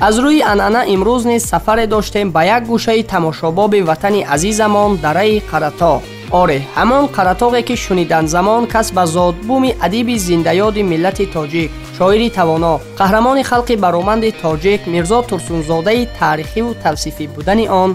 Аз рӯи анъана имрӯз низ сафаре доштем ба як гӯшаи тамошобоби ватани азизамон дараи Қаратоғ. Оре, ҳамон Қаратоғе ки шунидан замон кас ба зодбуми адиби зиндаёди миллати тоҷик, шоири тавоно, қаҳрамони халқи бароманди тоҷик Мирзо Турсунзодаи таърихиву тавсифӣ будани он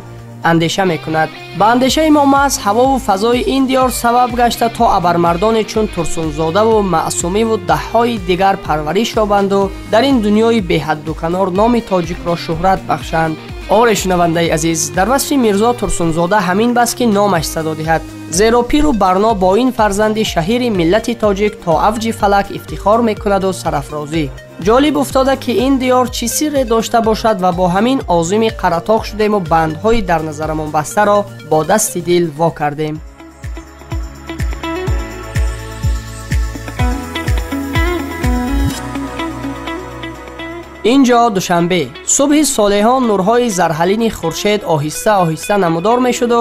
андеша мекунад. Ба андешаи мо маҳз ҳавову фазои ин диёр сабаб гашта то абармардоне чун Турсунзодаву Маъсумиву даҳҳои дигар парвариш ёбанду дар ин дунёи беҳаддуканор номи тоҷикро шӯҳрат бахшанд. Оре, шунавандаи азиз, дар васфи Мирзо Турсунзода ҳамин бас ки номаш садо диҳад, зеро пиру барно бо ин фарзанди шаҳири миллати тоҷик то авҷи фалак ифтихор мекунаду сарафрозӣ. Ҷолиб уфтода ки ин диёр чӣ сирре дошта бошад ва бо ҳамин озими Қаратоғ шудему бандҳои дар назарамон бастаро бо дасти дил во кардем. Инҷо Душанбе. Субҳи солеҳон нурҳои зарҳалини хуршед оҳиста оҳиста намудор мешуду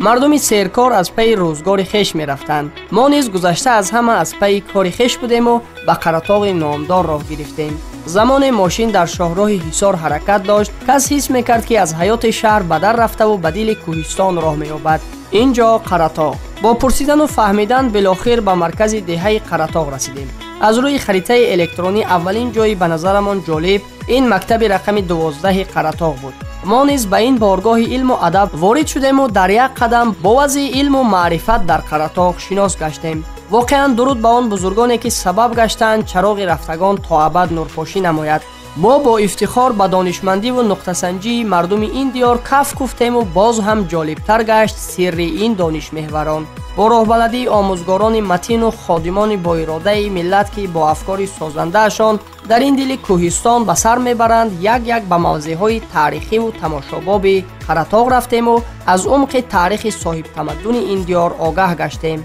мардуми серкор аз пайи рӯзгори хеш мерафтанд. Мо низ гузашта аз ҳама аз пайи кори хеш будему ба Қаратоғи номдор роҳ гирифтем. Замоне мошин дар шоҳроҳи Ҳисор ҳаракат дошт, кас ҳис мекард ки аз ҳаёти шаҳр ба дар рафтаву ба дили кӯҳистон роҳ меёбад. Инҷо Қаратоғ. Бо пурсидану фаҳмидан билохир ба маркази деҳаи Қаратоғ расидем. Аз рӯи харитаи электронӣ аввалин ҷойи ба назарамон ҷолиб ин мактаби рақами 12 Қаратоғ буд. Мо низ ба ин боргоҳи илму адаб ворид шудему дар як қадам бо вазъи илму маърифат дар Қаратоғ шинос гаштем. Воқеан дуруд ба он бузургоне ки сабаб гаштанд чароғи рафтагон то абад нурпошӣ намояд. Мо бо ифтихор ба донишмандиву нуқтасанҷии мардуми ин диёр каф куфтему боз ҳам ҷолибтар гашт сирри ин донишмеҳварон. Бо роҳбаладии омӯзгорони матину ходимони боиродаи миллат ки бо афкори созандаашон дар ин дили кӯҳистон ба сар мебаранд, як-як ба мавзеъҳои таърихиву тамошобоби Қаратоғ рафтему аз умқи таърихи соҳибтамаддуни ин диёр огаҳ гаштем.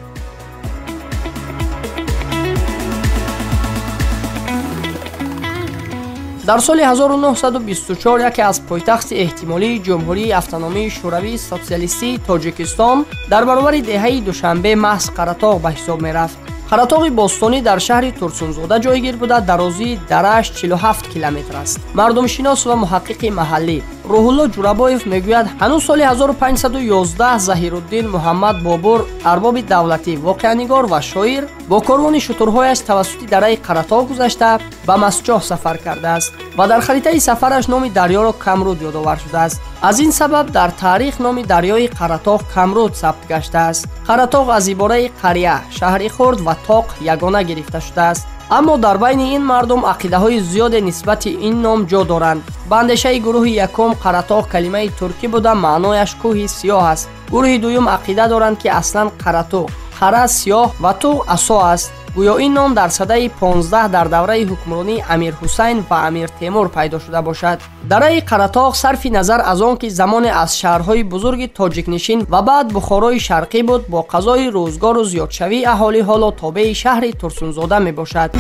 Дар соли 1924 яке аз пойтахти эҳтимолии Ҷумҳурии Автономии Шӯравии Социалистии Тоҷикистон дар баробари деҳаи Душанбе маҳз Қаратоғ ба ҳисоб мерафт. Қаратоғи бостонӣ дар шаҳри Турсунзода ҷойгир буда, дарозии дарааш 47 километр аст. Мардумшинос ва муҳаққиқи маҳаллӣ Рӯҳулло Ҷурабоев мегӯяд, ҳанӯз соли 1511 Заҳируддин Муҳаммад Бобур, арбоби давлатӣ, воқеанигор ва шоир, бо корвони шутурҳояш тавассути дараи Қаратоғ гузашта ба Масчоҳ сафар кардааст ва дар харитаи сафараш номи дарёро Камруд ёдовар шудааст. Аз ин сабаб дар таърих номи дарёи Қаратоғ Камруд сабт гаштааст. Қаратоғ аз ибораи қария, шаҳри хурд ва тоқ ягона гирифта шудааст. Аммо дар байни ин мардум ақидаҳои зиёде нисбати ин ном ҷо доранд. Ба андешаи гурӯҳи якум Қаратоғ калимаи туркӣ буда, маънояш кӯҳи сиёҳ аст. Гурӯҳи дуюм ақида доранд ки аслан Қаратуғ, қара сиёҳ ва туғ асо аст. Гӯё ин ном дар садаи 15 дар давраи ҳукмронии Амир Ҳусайн ва Амир Темур пайдо шуда бошад. Дараи Қаратоғ сарфи назар аз он ки замоне аз шаҳрҳои бузурги тоҷикнишин ва баъд Бухорои шарқӣ буд, бо қазои рӯзгору зиёдшавии аҳолӣ ҳоло тобеи шаҳри Турсунзода мебошад.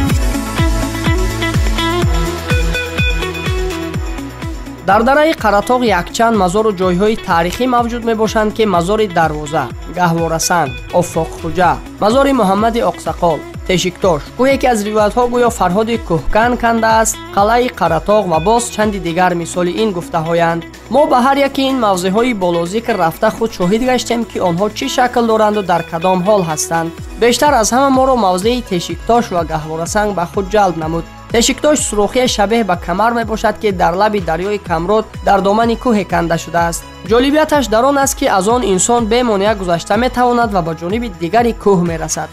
Дар дараи Қаратоғ якчанд мазору ҷойҳои таърихӣ мавҷуд мебошанд ки мазори Дарвоза, Гаҳворасан, Офоқхуҷа, мазори Муҳаммади Оқсақол, Тешиктош, кӯҳе ки аз ривоятҳо гӯё Фарҳоди кӯҳкан кандааст, қалъаи Қаратоғ ва боз чанди дигар мисоли ин гуфтаҳоянд. Мо ба ҳар яки ин мавзеъҳои болозикр рафта худ шоҳид гаштем ки онҳо чӣ шакл доранду дар кадом ҳол ҳастанд. Бештар аз ҳама моро мавзеи Тешиктош ва Гаҳворасанг ба худ ҷалб намуд. Тешиктош сурохие шабеҳ ба камар мебошад ки дар лаби дарёи Камруд дар домани кӯҳе канда шудааст. Ҷолибияташ дар он аст ки аз он инсон бемонеа гузашта метавонад ва ба ҷониби дигари кӯҳ мерасад.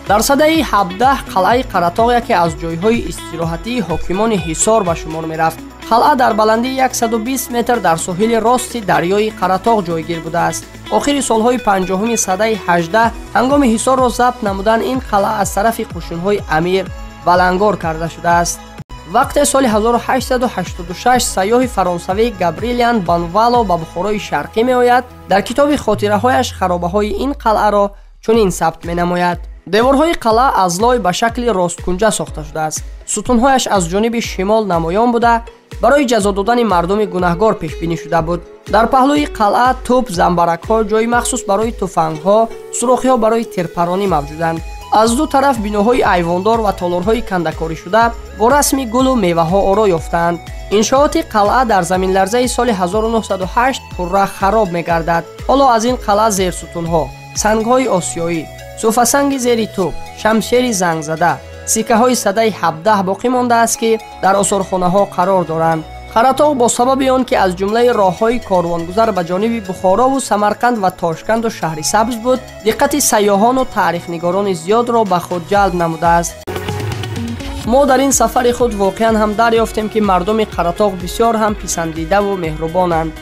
Дар садаи 17 қалъаи Қаратоғ яке аз ҷойҳои истироҳатии ҳокимони Ҳисор ба шумор мерафт. Қалъа дар баландии 120 метр дар соҳили рости дарёи Қаратоғ ҷойгир будааст. Охири солҳои 50-уми садаи 18 ҳангоми Ҳисорро забт намудан ин қалъа аз тарафи қӯшунҳои амир балангор карда шудааст. Вақте соли 1886 сайёҳи фаронсавӣ Габрилиан Банвало ба Бухорои шарқӣ меояд, дар китоби хотираҳояш харобаҳои ин қалъаро чунин сабт менамояд. Деворҳои қалъа аз лой ба шакли росткунҷа сохта шудааст. Сутунҳояш аз ҷониби шимол намоён буда, барои ҷазо додани мардуми гунаҳгор пешбинӣ шуда буд. Дар паҳлӯи қалъа тӯб, замбаракҳо, ҷои махсус барои туфангҳо, сурохиҳо барои тирпаронӣ мавҷуданд. Аз ду тараф биноҳои айвондор ва толорҳои кандакорӣшуда бо расми гулу меваҳо оро ёфтаанд. Иншооти қалъа дар заминларзаи соли 1908 пурра хароб мегардад. Ҳоло аз ин қалъа зерсутунҳо, сангҳои осиёӣ, суфасанги зери тӯб, шамшери зангзада, сиккаҳои садаи 17 боқӣ мондааст, ки дар осорхонаҳо қарор доранд. Қаратоғ бо сабаби он ки аз ҷумлаи роҳҳои корвонгузар ба ҷониби Бухорову Самарқанд ва Тошканду шаҳри Сабз буд, диққати сайёҳону таърихнигорони зиёдро ба худ ҷалб намудааст. Мо дар ин сафари худ воқеан ҳам дарёфтем, ки мардуми Қаратоғ бисёр ҳам писандидаву меҳрубонанд.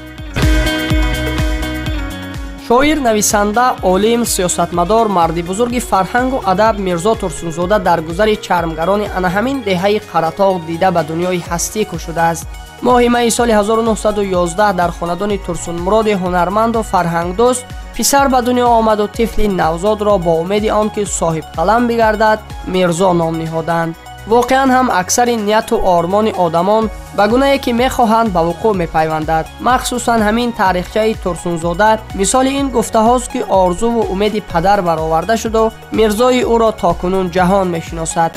Шоир, нависанда, олим, сиёсатмадор, марди бузурги фарҳангу адаб Мирзо Турсунзода дар гузари чармгарони ана ҳамин деҳаи Қаратоғ дида ба дунёи ҳастӣ кушудааст. Моҳи майи соли 1911 дар хонадони Турсунмуроди ҳунарманду фарҳангдӯст писар ба дунё омаду тифли навзодро бо умеди он ки соҳибқалам бигардад, Мирзо ном ниҳоданд. Воқеан ҳам аксари нияту ормони одамон ба гунае ки мехоҳанд ба вуқӯъ мепайвандад. Махсусан ҳамин таърихчаи Турсунзода мисоли ин гуфтаҳост, ки орзуву умеди падар бароварда шуду мирзои ӯро то кунун ҷаҳон мешиносад.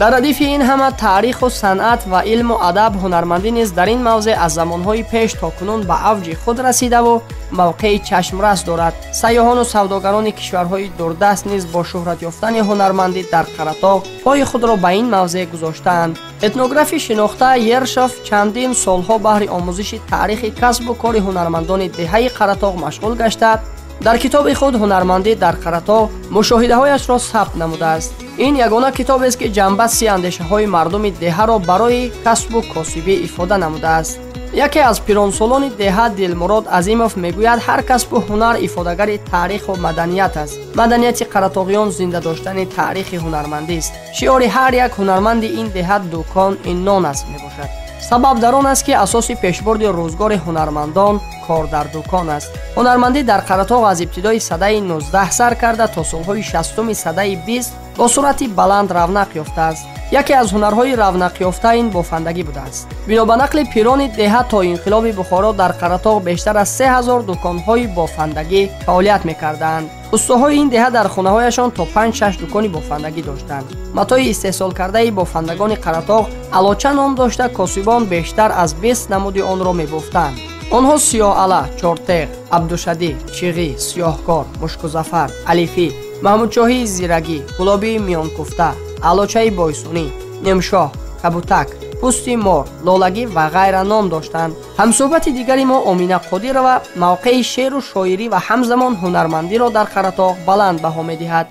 Дар радифи ин ҳама таъриху санъат ва илму адаб, ҳунармандӣ низ дар ин мавзеъ аз замонҳои пеш то кунун ба авҷи худ расидаву мавқеи чашмрас дорад. Сайёҳону савдогарони кишварҳои дурдаст низ бо шӯҳрат ёфтани ҳунармандӣ дар Қаратоғ пои худро ба ин мавзеъ гузоштаанд. Этнографи шинохта Ершов чандин солҳо баҳри омӯзиши таърихи касбу кори ҳунармандони деҳаи Қаратоғ машғул гашта, дар китоби худ «Ҳунармандӣ дар Қаратоғ» мушоҳидаҳояшро сабт намудааст. Ин ягона китобест, ки ҷанбаси андешаҳои мардуми деҳаро барои касбу косибӣ ифода намудааст. Яке аз пиронсолони деҳа Дилмурод Азимов мегӯяд, ҳар касбу ҳунар ифодагари таъриху маданият аст. Маданияти қаратоғиён зинда доштани таърихи ҳунармандист. Шиори ҳар як ҳунарманди ин деҳа «Дукон ин нон аст» мебошад. Сабаб дар он аст, ки асоси пешбурди рӯзгори ҳунармандон кор дар дукон аст. Ҳунармандӣ дар Қаратоғ аз ибтидои садаи 19 сар карда то солҳои 60 садаи 20 бо суръати баланд равнақ ёфтааст. Яке аз ҳунарҳои равнақёфта ин бофандагӣ будааст. Бино ба нақли пирони деҳа, то инқилоби Бухоро дар Қаратоғ бештар аз 3000 дуконҳои бофандагӣ фаъолият мекарданд. Устоҳои ин деҳа дар хонаҳояшон то 5-6 дукони бофандагӣ доштанд. Матои истеҳсолкардаи бофандагони Қаратоғ алоча ном дошта, косибон бештар аз 20 намуди онро мебофтанд. Онҳо сиёҳала, чортеғ, абдушадӣ, чиғӣ, сиёҳкор, мушкузафар, алифӣ, маҳмудшоҳии зирагӣ, гулобии миёнкуфта, алочаи бойсунӣ, немшоҳ, кабутак, пӯсти мор, лолагӣ ва ғайра ном доштанд. Ҳамсӯҳбати дигари мо Омина Қодирова мавқеи шеъру шоирӣ ва ҳамзамон ҳунармандиро дар Қаратоғ баланд баҳо медиҳад.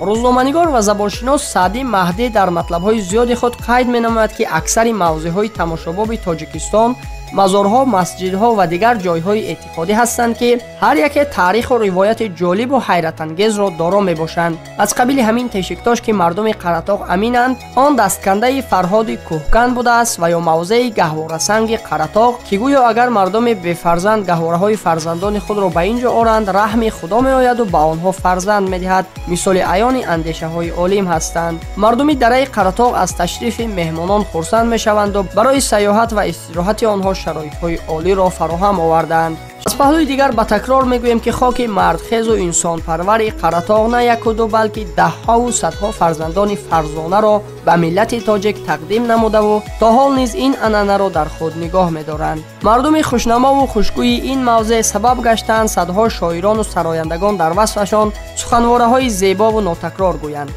Рӯзноманигор ва забоншинос Саъдӣ Маҳдӣ дар матлабҳои зиёди худ қайд менамояд, ки аксари мавзеъҳои тамошобоби Тоҷикистон мазорҳо, масҷидҳо ва дигар ҷойҳои эътиқодӣ ҳастанд, ки ҳар яке таъриху ривояти ҷолибу ҳайратангезро доро мебошанд. Аз қабили ҳамин тешиктош, ки мардуми Қаратоғ аминанд, он дасткандаи Фарҳоди кӯҳкан будааст ва ё мавзеи гаҳворасанги Қаратоғ, ки гӯё агар мардуми бефарзанд гаҳвораҳои фарзандони худро ба ин ҷо оранд, раҳми Худо меояду ба онҳо фарзанд медиҳад, мисоли аёни андешаҳои олим ҳастанд. Мардуми дараи Қаратоғ аз ташрифи меҳмонон хурсанд мешаванду барои сайёҳат ва истироҳати онҳо шароитҳои олиро фароҳам оварданд. Аз паҳлӯи дигар ба такрор мегӯем, ки хоки мардхезу инсонпарвари Қаратоғ на яку ду, балки даҳҳову садҳо фарзандони фарзонаро ба миллати тоҷик тақдим намудаву то ҳол низ ин анъанаро дар худ нигоҳ медоранд. Мардуми хушнамову хушгӯи ин мавзеъ сабаб гаштаанд садҳо шоирону сарояндагон дар васфашон суханвораҳои зебову нотакрор гӯянд.